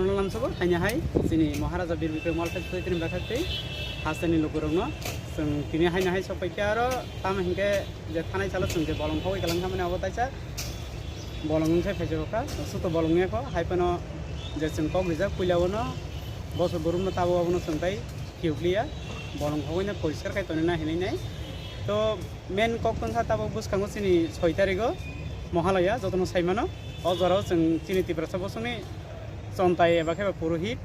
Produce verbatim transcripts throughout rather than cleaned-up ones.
Lamsogo haino hai chini Maharaja Bir Bikram Welfare Society ni bakhaktwi hasteni lukurokno chwng tini haino hai sokpaikha aro tamo hinkhe je thanai salo chwng je bolong khogwi kwlangkha mani abo taisa bolong wngse phaisokha suto bolong wngya kho hai phano je chwng kok rijak puila bono bosor borokno tabuk abono chwng tai phiyokliya bolong khogwino poriskar khai tonina hinwi nai to main kok wngkha tabuk bwskango chini soi tarigo Mahalaya jotono saimano o jorao chwng chini Tiprasa bosongni chontai eba khe ba purohit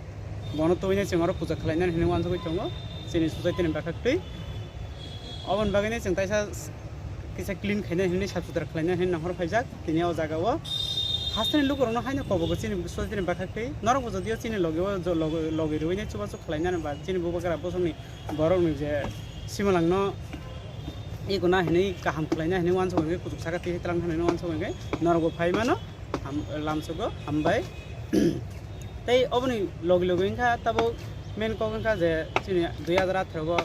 bono tubui nai chwng oro puja khlainani hinwi uansugui tongo chini society ni bakhaktwi. Oboni bagwi nai chwng taisa kisa clean khainani hinwi sap sutra khlainani hinwi nahor phaijak tini o jaga o hasteni lukurokno haino kobogo chini society ni bakhaktwi norokbo jodio chini logi o jo-, logi, logi rwui nai chubachu khlainani ba chini bubagra bosongni borokni je simalangno eko na hinwi kaham khlaina hinwi uansukgwi kuchuk saka twi twlang hinwi uansukgwi norokbo phai mano ham-, lamsogo hambai. Tei oboni logi logi wngkha tabuk main kok wngkha je chini dui hazar atharo o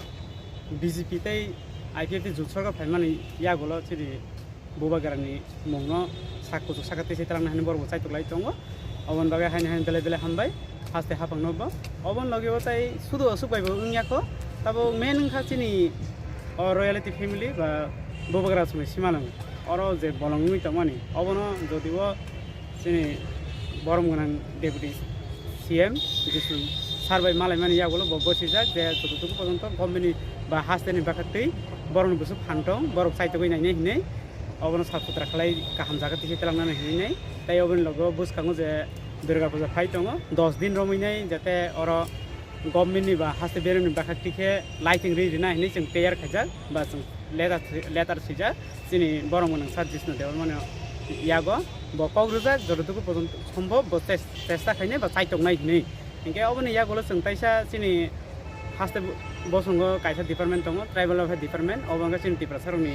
B J P tei I P F T jut sorkar phaimani yagulo chini bubagrani mungno sak kuchuk saka twi se twlangna hinwi borokbo chaitok lai tongo. Oboni bagwi haino haino belai belai hambai haste haphangno bo. Oboni logi o tai sudu aswk bai bo wngya kho. Tabuk main wngkha chini o royalty family ba bubagra songni simalwng oro je bolong wngwi tongmani obono jodi o chini borom gwnang deputy C M Jisu sir bai malaimani yagulo bo bosijak je jototoku pojonto government ni ba hasteni bakhaktwi borokni bwswk phan tong borok chaitogwi nainai hinwi obono sap sutra khlai kaham jaga tisi twlangnani hinwi nai tei oboni logo bwskango je Durga puja phai tongo dos din romwi nai jate oro government ni ba haste beremni bakhaktwi khe lighting ri rina hinwi chwng teyar khaijak ba chwng letter letter swijak chini borok mwnang sir Jisnu Debbarmani yago bo kok rwjak jototoku pojonto sombhob bo ches-, chesta khainai ba chaitoknai hinwi. Hinkhe oboni yagulo chwng taisa chini haste bo-, bosongo kaisa department tongo, tribal welfare department, obo wngkha chini Tiprasa rokni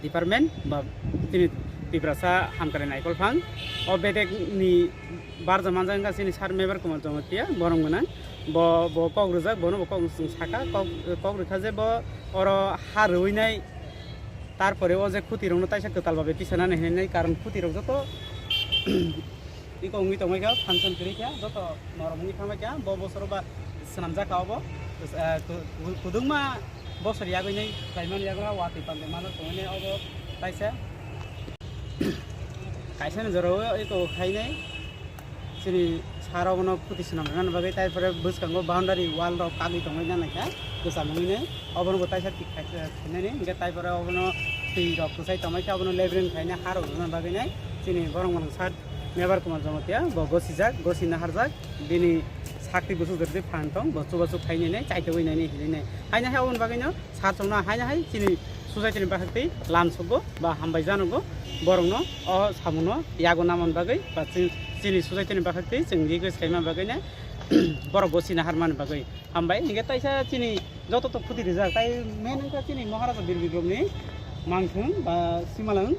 department ba chini Tiprasa hamkrai naikolphang. O bedekni barja manjak wngkha chini sir Mebar Kumar Jamatia, borom gwnang. Bo, bo kok rwjak, bono bo kok chwng saka, kok, kok rwkha je bo oro ha rwinai, tarpore o je khuti rokno taisa kwtal babe tisanani hinwi nai, karon khuti rok joto iko wngwi tongmai kha, function kwrwi kha, joto norom wngwi thangbai kha, bo bosoro ba swnamjak kha obo, eh, ku-, ku-, kudungma bosor yagwi nai khlaimani yagra watwi pandai mano tongwi nai obo taisa. Kaisani jorao iko khainai chini sir rokno khuti swnam rwna bagwi, tai pore bwskango boundary wall rok kagwi tongwi nai kha, kwcham wngwi nai, obono bo taisa thik khai-, khainani, hinkhe tai pore obono twi rok kwchai tongmai kha, obono leveling khaina ha rok rwna bagwi nai chini borok mwnang sir Mebar Kumar Jamatia bo gosijak, gosi naharjak, bini sakti bwswk jordi phan tong, bo chubachu khainai nai, chaitogwi nai hinwi nai. Haino hai oboni bagwino sir chongno haino hai chini society ni bakhaktwi lamsogo ba hambai janogo borokno o samungno yago namani bagwi ba chini, chini society ni bakhaktwi chwng request khaimani bagwino borok gosi naharmani bagwi. Hambai, hinkhe taisa chini joto to khuti rijak, tai main wngkha chini Maharaja Bir Bikramni mangthung ba simalwng,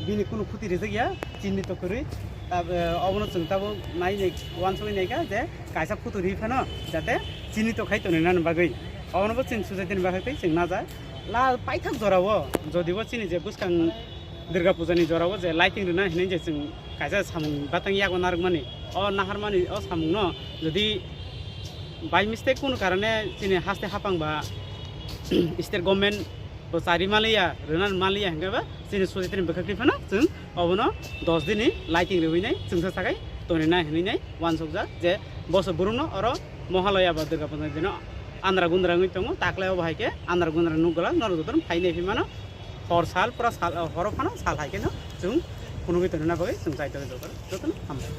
bini kunu khuti rijak ya, chini to kwrwi. Tab-, eh, obono chwng tabuk nai nai uansugwi naikha je kaisa khuti ri phano jate chini to khai tonwi nani bagwi. Obono bo chini society ni bagwi tei chwng najak. La paithak jorao jodi bo chini je bwskang Durga puja ni jorao je lighting rwna hinwi je chwng kaisa samung batang yago narwkmani, o naharmani o samungno jodi by mistake kunu karone chini haste hapang ba state government bo chari maliya, rwna maliya hinkhe ba chini society ni bwkhak twi phano chwng obono dos dini lighting rwui nai chwngsa sakai tonwi nai hinwi nai uansukjak je bosor burumno oro Mohalaya ba Durga puja ni dino andra gundra wngwi tongo, taklai o bahai khe andra gundra nukglak norok jotono phai nai phi mano. Hor sal pura sal, horo phano sal hai kheno chwng phunugwi tonina bagwi chwng chai tongwi dorkar. Jotono hambai.